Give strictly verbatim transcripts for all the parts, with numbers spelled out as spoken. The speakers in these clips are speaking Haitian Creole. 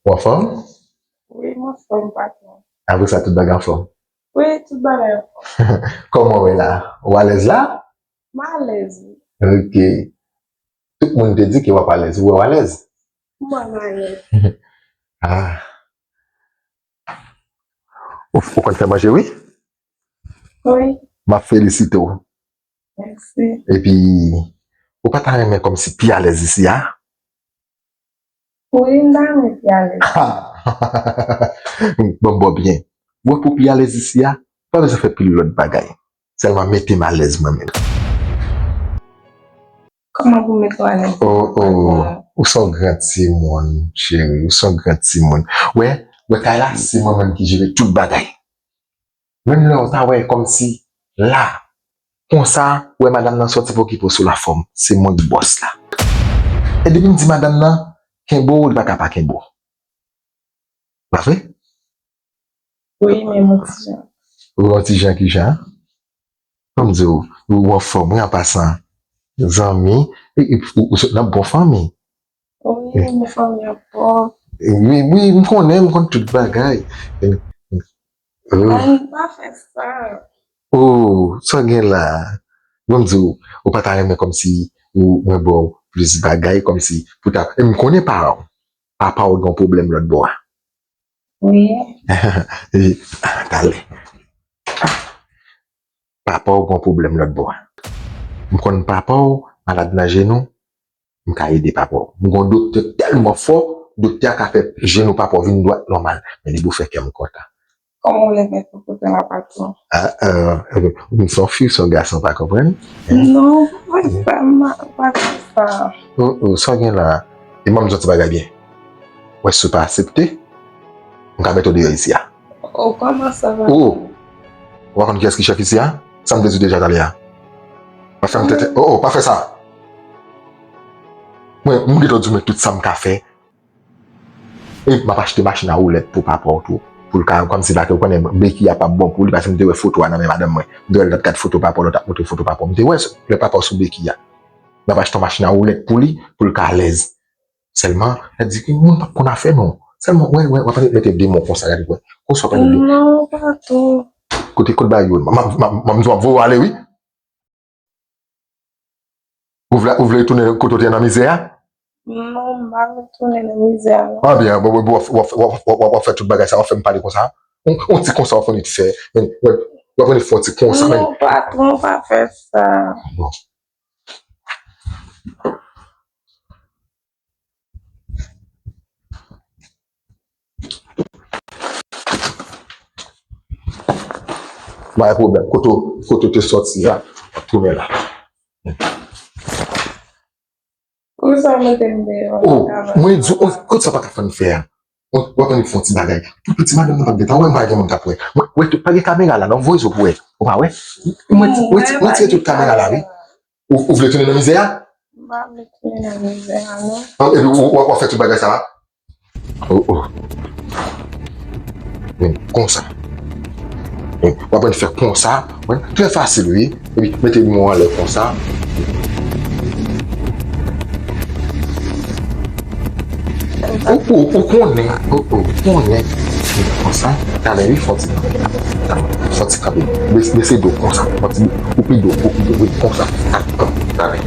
Ou anfòm? Wi, m anfòm, patwon. Apre sa, tout bagay anfòm? Wi, tout bagay anfòm. Kòman w ye la? Ou alèz la? M alèz, wi. Ok. Tout moun te di ke w ap alèz. Ou wè w alèz? M wè m alèz. Ah. Ou, ou konn fè manje, wi? Wi. M ap felisite w. Mèsi. Epi, ou pa ta renmen kòmsi pi alèz isi a? Wi, m ta renmen pi alèz. Bon, bon, byen. Ou wè pou pi alèz isi a, pa bezwen fè pil lòt bagay. Sèlman mete m alèz mwen menm. Kòman pou mete w alèz? Oh, oh. Ou se yon gran timoun, cheri. Ou se yon gran timoun. Wè, wè kay la, se mwen menm ki jere tout bagay. Menm lè w ta wè kòmsi la, konsa, ou wè madanm nan sòti pou okipe w sou lafòm, se mwen k bòs la. E depi m di madanm nan, kenbe w, li pa ka pa kenbe w. Pa vre? Wi, men yon ti jan. Ou yon ti jan ki jan? Ban m di w, ou anfòm, wi, an pasan. Zanmi, e, e, ou, ou sot nan bon fanmi. Wi, men fanmi an pòv. Wi, wi, m konnen, m konn tout bagay. E, e, oh. Ann pa fè sa. Oh, sa w gen la? Ban m di w, ou pa ta renmen kòmsi ou, mwen ba w plis bagay, kòmsi pou ta, e m konnen paran w. Papa w gen yon pwoblèm lòt bò a. Wi. E, ah, talè. Papa w gen yon pwoblèm lòt bò a. M konn papa w malad nan jenou, m ka ede papa w. M gen yon doktè tèlman fò, doktè a ka fè jenou papa w vin dwat nòmal. Men li pou fè kè m kontan. Kòman w vle fè pou kote la, patwon? Ah, euh, m se yon fi, se yon gason, pa konprann? Non, pa fè sa, m pa fè sa. Oh, oh, sa w gen la? E ban m di w yon ti bagay byen. Wè, si w pa aksepte, m ka mete w deyò isi a. Oh, kòman sa va? Oh! Ou pa konn kiyès ki chèf isi a? Sa m te di w deja talè a. Pa fè m tenten. Oh, oh, pa fè sa. Mwen, m gentan di w men tout sa m ka fè. E m ap achte machin a woulèt pou papa w tou. Pou l ka, kòmsi la ke w konnen beki a p ap bon pou li, paske m te wè foto a nan men madanm mwen. M te wè l t ap gad foto papa w, lè w t ap montre foto papa w. M te wè lè papa w sou beki a. M ap achte yon machin a woulèt pou li, pou l ka alèz. Sèlman, sa di ke moun p ap konn afè nou. Sèlman, wè, wè, w ap mete de mo konsa, gade, wè. Konsa w ap mete de mo. Non, pa tou. Kote, kote bagay yo, m, m, m, m, m di w ap voye w ale, wi. Ou vle, ou vle tounen kote w te nan mizè a? Non, m pa vle tounen nan mizè a, non. Ah, byen, bon, bon, bon, w ap, w ap, w ap, w ap, w ap fè tout bagay sa, w ap fè m pale konsa. On, on ti konsa w ap annik fè. Men, w ap, w ap annik fè on ti konsa, men. Non, patwon, pa fè sa. Bon. Pa gen pwoblèm. Kote w, kote w te sòti a, w ap tounen la. Poukisa w mete m deyò? Oh, mwen di w, kote sa pa ka fè n fè a? W ap annik fè yon ti bagay. Pou piti madanm nan pa t gentan wè m, pa gen moun k ap wè. Mwen, wè, pa gen kamera la, non, voye zo pou wè. Ou pa wè? Mwen, mwen, mwen tire tout kamera la, wi. Ou, ou vle tounen nan mizè a? M pa vle tounen nan mizè a, non. Ah, epi ou, ou, w ap fè tout bagay sa a? Oh, oh. Men, konsa. Men, w ap fè konsa. Wi, trè fasil, wi. Epi, mete men w anlè konsa. Ou, ou, ou konnen, ou, ou konnen. Konsa, talè, wi, fò ti kanpe. Fò ti kanpe. Bese, bese do konsa. Fò ti koupe do, koupe do, wi, konsa. Kanpe, talè.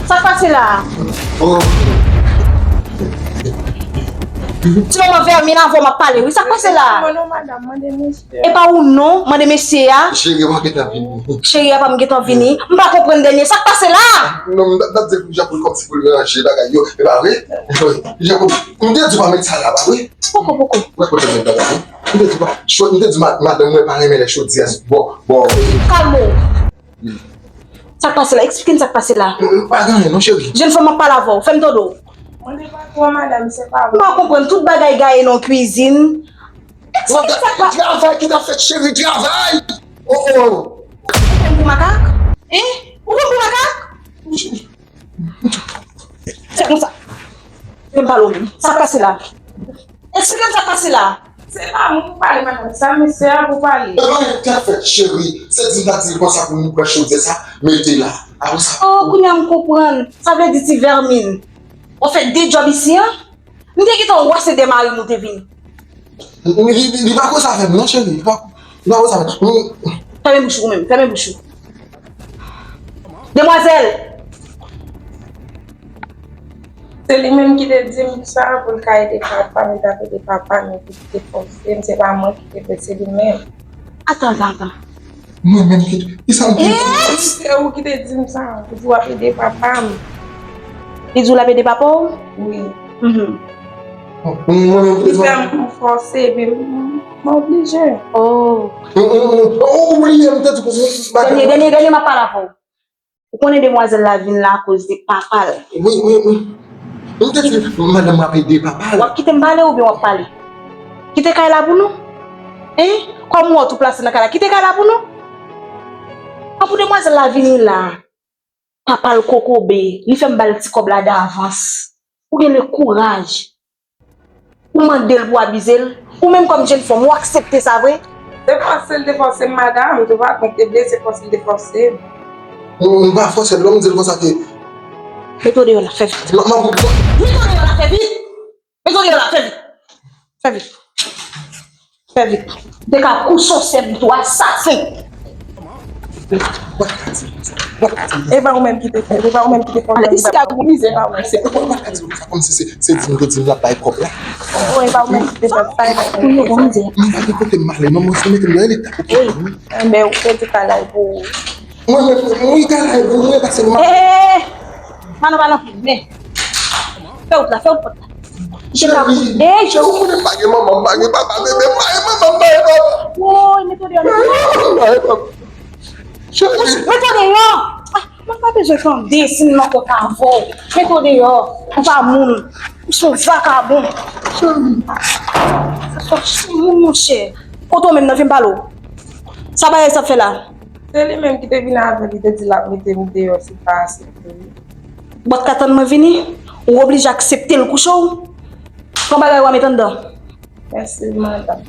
Sa k pase la a? Oh. Ti manman vèmin, avè w m ap pale, wi. Sa k pase la a? Mande madanm, mande mesye. E pa ou non, mande mesye a. Cheri, w ap gentan vini. Cheri a pa m gentan vini. M pa konprann dènye. Sa k pase la a? Non, m t ap di l pou Jean Paul kòmsi pou l ranje bagay yo. E pa vre? Jean Paul, m te di w pa met sa la, pa vre? Poko, poko. Wè kote m met bagay yo. M te di w pa, cho-, m te di ma-, madanm mwen pa renmen lè chodyè bon, bon. Kalme w. Sa k pase la? Eksplike m sa k pase la. Euh, pa gen anyen non, cheri. Jèn fanm, m ap pale avè w. Fè m tande w. Mande patwon, madanm, se pa vre. M pa konprann, tout bagay gaye nan kwizin. Eksplike m sa k pase. Travay ki t ap fèt, cheri, travay! Oh, oh! Ou pran m pou makak? Hein? Ou konn kou makak? Fè konsa. Fè m pale w menm. Sa k pase la? Eksplike m sa k pase la. Se pa moun pou pale, madanm. Sa mesye a pou pale. E pa yon tèt fèt, cheri. Se di m pa di l konsa pou m pran chodyè sa, mete la. Apre sa. Oh, kounye a m konprann. Sa vle di ti vèmin. Ou fè de djòb isi an? M te gentan wè se de mari m ou te vini. Li, li, li pa konsa avè m, non, cheri. Li pa, li pa konsa avè m. Fèmen bouch ou menm. Fèmen bouch ou. Demwazèl! Se li menm ki te di m sa pou l ka ede papa m, li t ap ede papa m, epi ki te fòse m, se pa mwen ki te vle, se li menm. Atan, atan, atan. Mwen menm ki, kisa m te di? Se ou ki te di m sa, ou di w ap ede papa m. Li di w l ap ede papa w? Wi. Mhm. Mwen menm ki te di w. Li fè m fòse, epi m, m oblije. Oh. Ou bliye m te di w. Dènye, dènye, dènye m ap pale avè w. Ou konnen demwazèl la vin la akoz de papa l. Wi, wi, wi. M te di, madanm ap ede papa l. W ap kite m pale oubyen w ap pale? Kite kay la pou nou? Hein? Kòm ou wè w tou plase nan kay la, kite kay la pou nou? An pou demwazèl la vini la. Papa l kokobe, li fè m ba l ti kòb la davans. Ou gen le kouraj. Ou mande l pou abize l. Ou menm kòm jèn fanm, ou aksepte sa vre? Se fòse l te fòse m, madanm. Tou pa konte vle, se fòse l te fòse m. M, m pa fòse l, non, m di l konsa ke. Mete w deyò la, fè vit. M, m, m, Mete w deyò la, fè vit. Mete w deyò la, fè vit. Fè vit. Fè vit. Te ka kouche w sèm tou, asasen. E pa ou menm ki te fè, e pa ou menm ki te fè. Ale, isi a gwo mizè pa mwen, se. Ou pa ka di m sa kòmsi se, se di m yo di m l ap bay kòb la. Bon, e pa ou menm ki te fè sa, e pa ou menm ki te fè sa. M pa gen kote m ale, non, mwen se mete m nan leta, oke? Wi. Enben, ou te di kalay pou ou. Mwen, mwen, mwen, kalay pou mwen, pase m. Eh, eh, eh, eh. Manon, manon, men. Fè wout la, fè wout pòt la. Cheri, cheri, ou konnen m pa gen manman, m pa gen papa, bebe, m pa gen manman, m pa gen papa. Woy, mete w deyò, mete w deyò. M pa gen papa. Cheri. Mete w deyò. Ah, mwen pa bezwen tande si m nan kòk avè w. Mete w deyò. Ou pa moun. Ou se yon vakabon. Cheri. Sa fè w cheri, monchè. Kote w menm nan, vin pale w. Sa bagay sa fè la? Se li menm ki te vin avè l, li te di l ap mete m deyò si m pa aksepte. Bòt ka tann mwen vini, ou oblije aksepte l kouche w. Pran bagay w a met anndan. Mèsi, madanm.